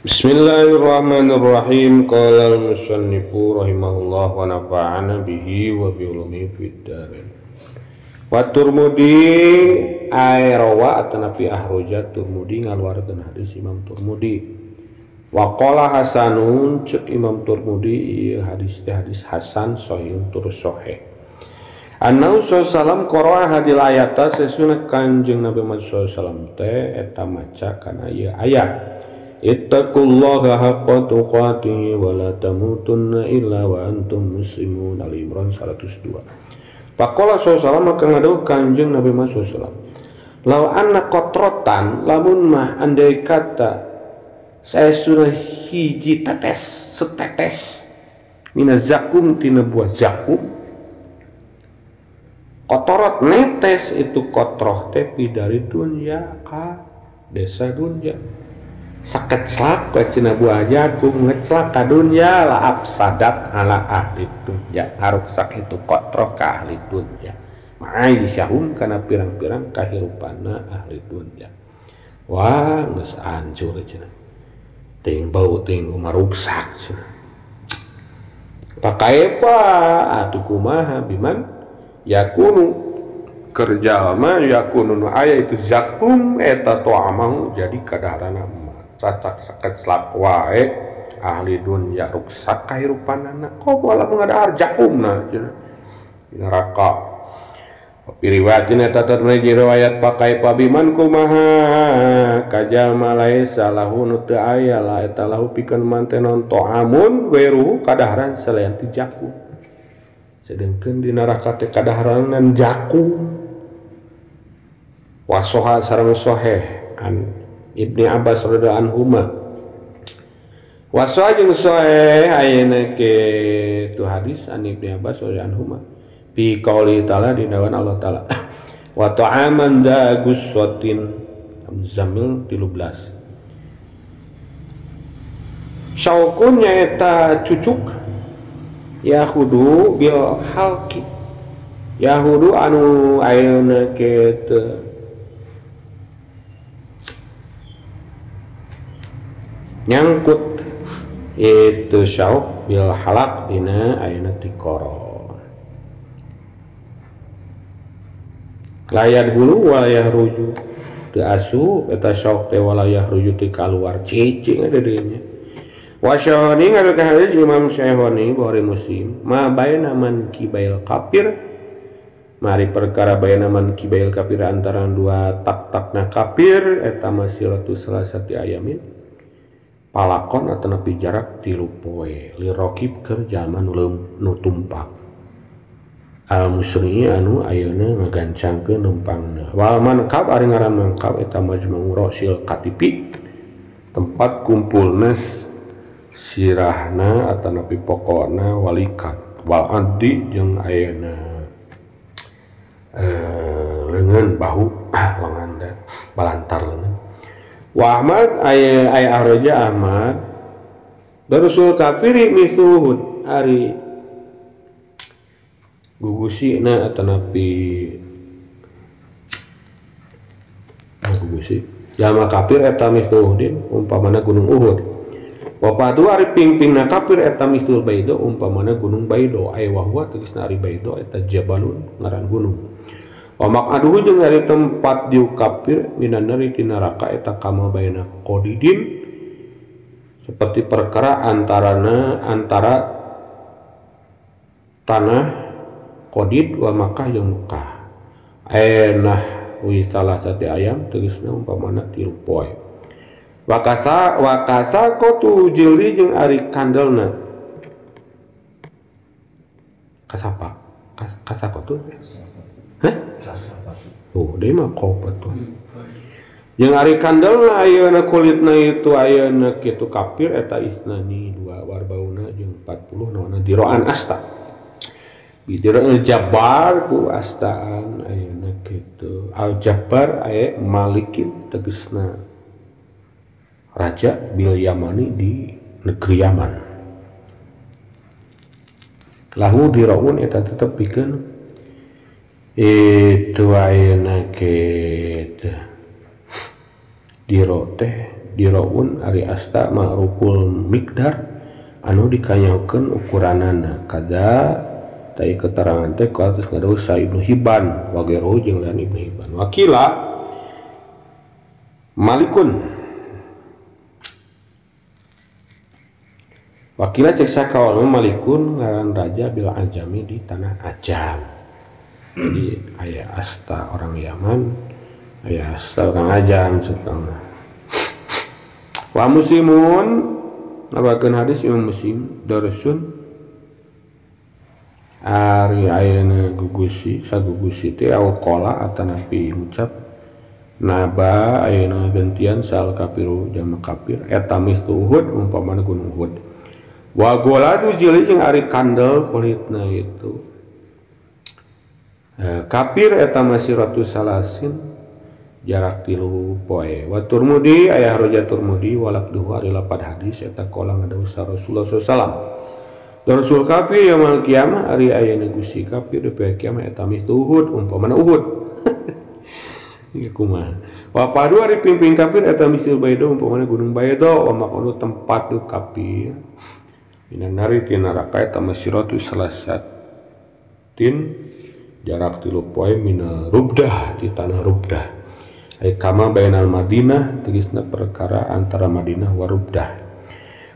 Bismillahirrahmanirrahim. Qala al-musannifu rahimahullah wa nafa'ana bihi wa bi ulumihi fid dharain. Wa Turmudi ay rawa atanapi ahroja Turmudi ngaluarkeun hadis Imam Turmudi. Wa qala hasanun cek Imam Turmudi ieu hadis teh hadis hasan sahih tur sahih. Annahu sallallahu qara'a hadil ayata sesuna Kanjeng Nabi Muhammad sallallahu alaihi wasallam teh eta maca kana ieu ayat. Ittaqullaha haqqa tuqatih wa la tamutunna illa wa antum muslimun. Ali Imran 102. Faqala sallallahu maka ngadawuh Kanjeng Nabi Muhammad sallallahu alaihi wasallam, law anna qatratan lamun mah andai kata saesuna hiji tetes setetes minaz zakum tina buah zakum kotorot netes itu kotroh teh dari dunya ka desa dunya sakeclak we cina buah jagung ngeclak ka dunya la afsadat ala ahli dunya haruksak itu kotroh ka ahli dunya ma'aisyahum kana pirang-pirang kahirupanna ahli dunya. Wah geus hancur cenah ting bau ting maruksak cenah. Pakaepa atuh kumaha biman yakunu kerjalma yakunu nu aya itu zakum eta to'amahu jadi kadaharana cacak sakeclak wae ahli dunya ruksak kahirupanana kok wala ngadahar jakumna cenah di neraka. Riwayatin eta teh riwayat pakai pabiman kumaha kajalma laisa lahu nu teu aya la eta lahu pikeun mantenon to'amun gairuhu kadaharan selain ti jakum. Sedengkeun di neraka teh kadaharanan jakum. Wasoha sareng soheh an Ibni Abbas radhiyallahu anhuma. Wasoha jeung soheh ayeuna ke tu hadis an Ibni Abbas radhiyallahu anhuma. Bi qauli ta'ala dinawan Allah ta'ala. Wa ta'aman dza guswatin Zamil 13. Syaukun nyaeta cucuk yahudu bil halqi. Yahudu anu ayeuna ke teu nyangkut itu syauk bil halaq dina ayeuna tikoro layar hulu walayah ruju teu asup eta syauk teh walayah ruju teu kaluar cicing ada dinya. Wa syahoni ngadukeun hadis Imam Syahoni Bukhari Muslim ma baina man kibail kafir mari perkara baina man kibail kafir antara dua tak-takna kafir eta masiratu salasati ayamin palakon atau nepi jarak 3 poe lirokib keur jalma nu tumpak al musri anu ayeuna ngagancangkeun numpangna wal mankab ari ngaran mangkab eta majmu rasil katipi tempat kumpulna sirahna atau nepi pokona walikat wal adi jeung ayeuna leungeun bahu lengan dan balantar leungeun. Wa Ahmad ay ahroja Ahmad darusul kafiri misuhud ari gugusina atanapi gugusi jalma kafir eta misuhudin umpamana gunung Uhud. Wa padu ari pingpingna kafir eta misul baido umpamana gunung Baido ay wa huwa tegasna ari Baido eta jabalun ngaran gunung. Wa maq'aduhu jeung ari tempat diu kafir minan nari ti neraka eta kama baina qadidin seperti perkara antarana antara tanah qadid wa Makkah jeung Mekah. Ayenah wi salasati ayam tegasna umpamana 3 poe. Wakasa wakasa kotu jeli jeung ari kandelna kasapa kasakotu. Hah? Oh, dia mah kopat tuh. Yang ari kandelna ayeuna kulitna itu ayeuna kitu kafir eta isnani dua warbauna jeung 40 naonna diroan asta. Bidiroan jabar ku astaan ayeuna kitu. Al jabar aya malikin tegasna raja bil Yamani di negeri Yaman. Lahu diroun eta tetep pikeun itu ayeuna kitu diro teh diraun ari asta ma'ruful miqdar anu dikanyahokeun ukuranana kada tai keterangan teh ka atas ngadawuh sa Ibnu Hibban wa gairuhu jeung lain Ibnu Hibban wakila Malikun wakila cek sakaol Malikun ngaran raja bil ajami di tanah Ajam. Jadi aya asta orang Yaman, aya asta orang Ajam setengah. Wa muslimun nabakeun hadis Imam Muslim darsun ari ayeuna gugusi sagugusi teh au qala atanapi ngucap naba ayeuna gantian sal kafiru jama kafir eta mithlu Uhud umpamana gunung Uhud. Wa golatu jili jeung ari kandel kulitna itu kafir eta masiratu salasin jarak 3 poe. Wa Turmudi aya roja Turmudi walabduhu ari lapad hadis eta qala ngadawuh Rasulullah sallallahu alaihi wasallam Rasul kafir yaumul kiamah ari ayeuna gusi kafir di poe kiamah eta mithlu Uhud umpamana Uhud. Ieu kumaha wa padu ari pimpin kafir eta misil Baido umpamana gunung Baido wa maqanu tempat du kafir minan nari ti neraka eta masiratu salasatin jarak 3 poe minal rubdah di tanah rubdah ai kama bainal Madinah tegasna perkara antara Madinah wa rubdah.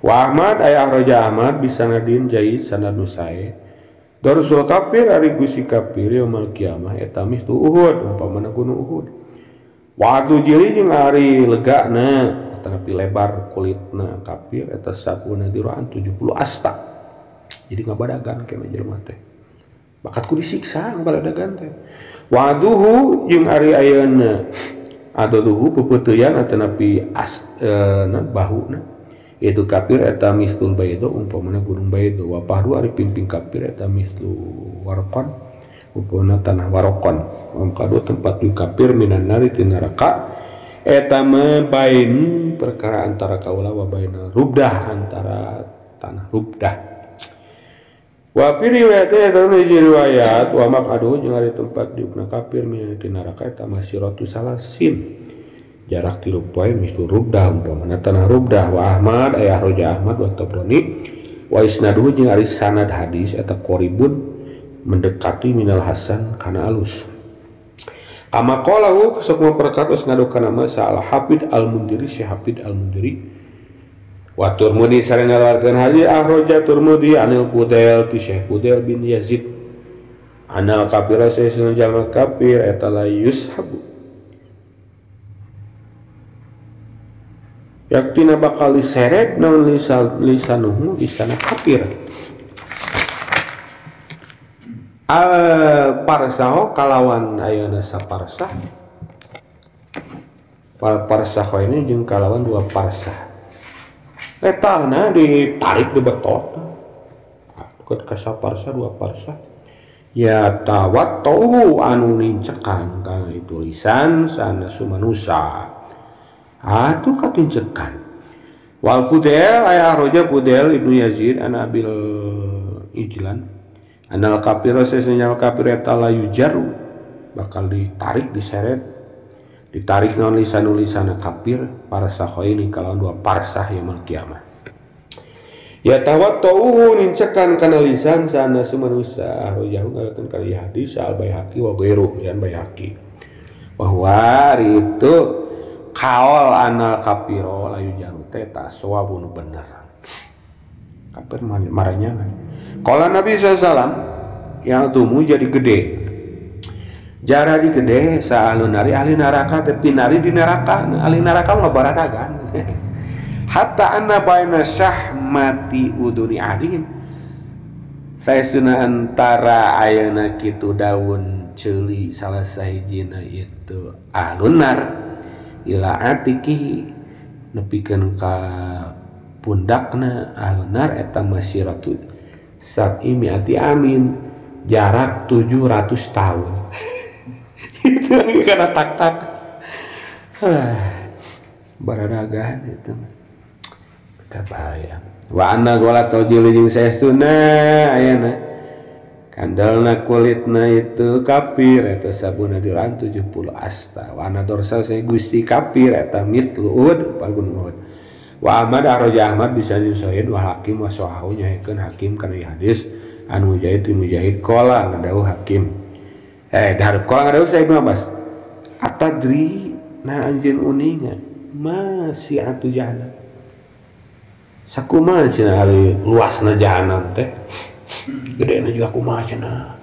Wa Ahmad ay raja Ahmad bisanadin jayyid sanad nusae Darsul kafir ari gusi kafir yaumul kiamah eta mithlu Uhud umpamana gunung Uhud. Wa adu jili jeung ari legana tapi lebar kulitna kafir eta sabuna diraan 70 asta. Jadi ngabadagan kene jelema teh. Bakat ku disiksa ngabadagan teh. Wa aduhu jeung ari ayeuna aduhu pepeuteyan atanapi asna bahuna itu kafir eta mislul Baido umpamana gunung Baido. Wa pahdu ari pimpin kafir eta mislu warqan umpamana tanah warqan. Mangkadu tempat du kafir minan nari ti neraka eta mabaini perkara antara kaula wa baina rubdah antara tanah rubdah. Wa fi riwayat eta riwayat wa maqadu jeung ari tempat diukna kafir minan ti neraka eta masiratu salasin jarak 3 poe mislu rubdah umpamana tanah rubdah. Wa Ahmad ayah roja Ahmad wa Tabrani wa isnaduhu jeung ari sanad hadis eta qaribun mendekati minal hasan kana alus. Kama qalahu sakuma perkara geus ngadukeun nama sa Al Hafid Al Mundiri si Hafid Al Mundiri wa Turmudi sareng ngaluarkeun hadis ahroja Turmudi anil Fudail ti Syekh Fudail bin Yazid anal kafira sayyidina jalma kafir eta la yushabu yaktina bakal diseret naon lisanuhu lisana kafir al parsaho kalawan ayeuna saparsah wal parsaho ini jeung kalawan 2 parsah etahna ditarik dibetot deket ka saparsah 2 parsah ya tawattauhu anu nincekan kana itu lisan sana sumanusa atuh katincekan. Wal Fudail aya roja Fudail Ibnu Yazid an Abil Ijlan anal kafir sesenya kafir eta la yujaru bakal ditarik diseret ditarik naon lisan-lisana kafir parsahoini kalawan 2 parsah yaumul kiamah ya tawattauhu nincekan kana lisan sana sumanusa rojahu ngalakeun kana hadis al Baihaqi wa ghairuhu yan Baihaqi bahwa itu kaol anal kafiro layu jaru teh tasawabun bener kafir marahnya kan. Qala Nabi SAW yang tumu jadi gede jarari gede sa'alun nari ahli neraka tapi nari di neraka ahli neraka ngabaradagan hatta anna baina syahmati uduni adihim saya sunah antara ayeuna kitu daun ceuli salah sahijina itu alunar ila atikihi nepikeun ka pundakna alunar eta masiratu sab'i mi'ati amin jarak 700 tahun. Itu lagi karena tak-tak baradagan itu kabayang wa anna gola tojil jeung saestuna ayeuna Kandalna kulitna itu kafir eta sabuna diraan 70 asta. Wa ana dorsal saya Gusti kafir eta mithlu ud pagun ud. Wa Ahmad ahraja Ahmad bisa nyusahin wa hakim wa sahahu nyahekeun hakim kana hadis an Mujahid ti Mujahid qala ngadauh hakim. Darab qala ngadauh saya Ibnu Abbas. Atadri na anjeun uninga masi'atu jahannam. Sakumaha cenah ari luasna jahannam teh? Gedena juga kumaha cenah.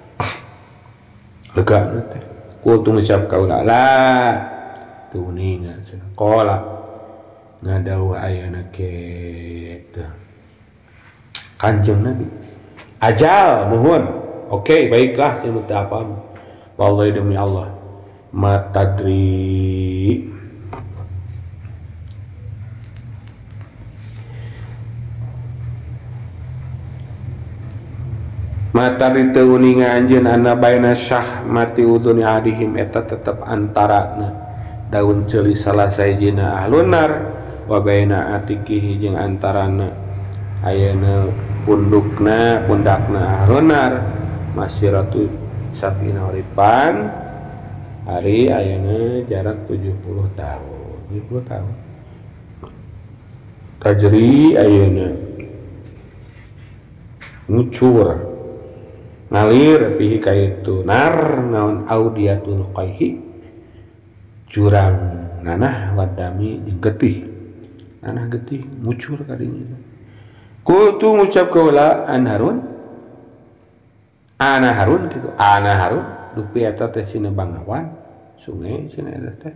Lega teh. Kultu ngucap kaula la teu uninga cenah. Qala ngadauh ayana kitu. Kanjeng Nabi. Ajal mohon. Oke, baiklah cenah teu apa. Wallahi demi Allah. Matadri matari teu uninga anjeun anna baina syah mati udhuni adihim eta tetep antarana daun ceuli salah sahijina ahlun nar wa baina atikihi jeung antarana ayeuna pundukna pundakna ahlun nar masiratu sabina horipan hari ayeuna jarak 70 tahun 70 tahun tajri ayeuna ngucur ngalir pihi ka itu nar naon audiatul qaihi jurang nanah wadami jeung getih nanah getih ngucur kadinya kultu ngucap kaula an harun ana harun kitu ana harun dupi eta teh sina bangawan sungai sina eta teh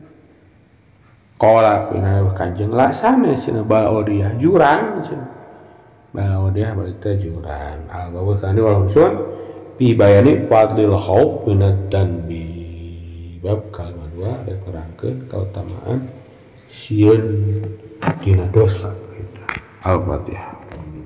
qala pina kanjeng lasana sina balaodiah jurang sina balaodiah balik teh jurang al babu sani walungsun fi bayani fadlil khauf minad danbi bab kalima dua rek nerangkeun kautamaan sieun dina dosa gitu. Al-Fatihah.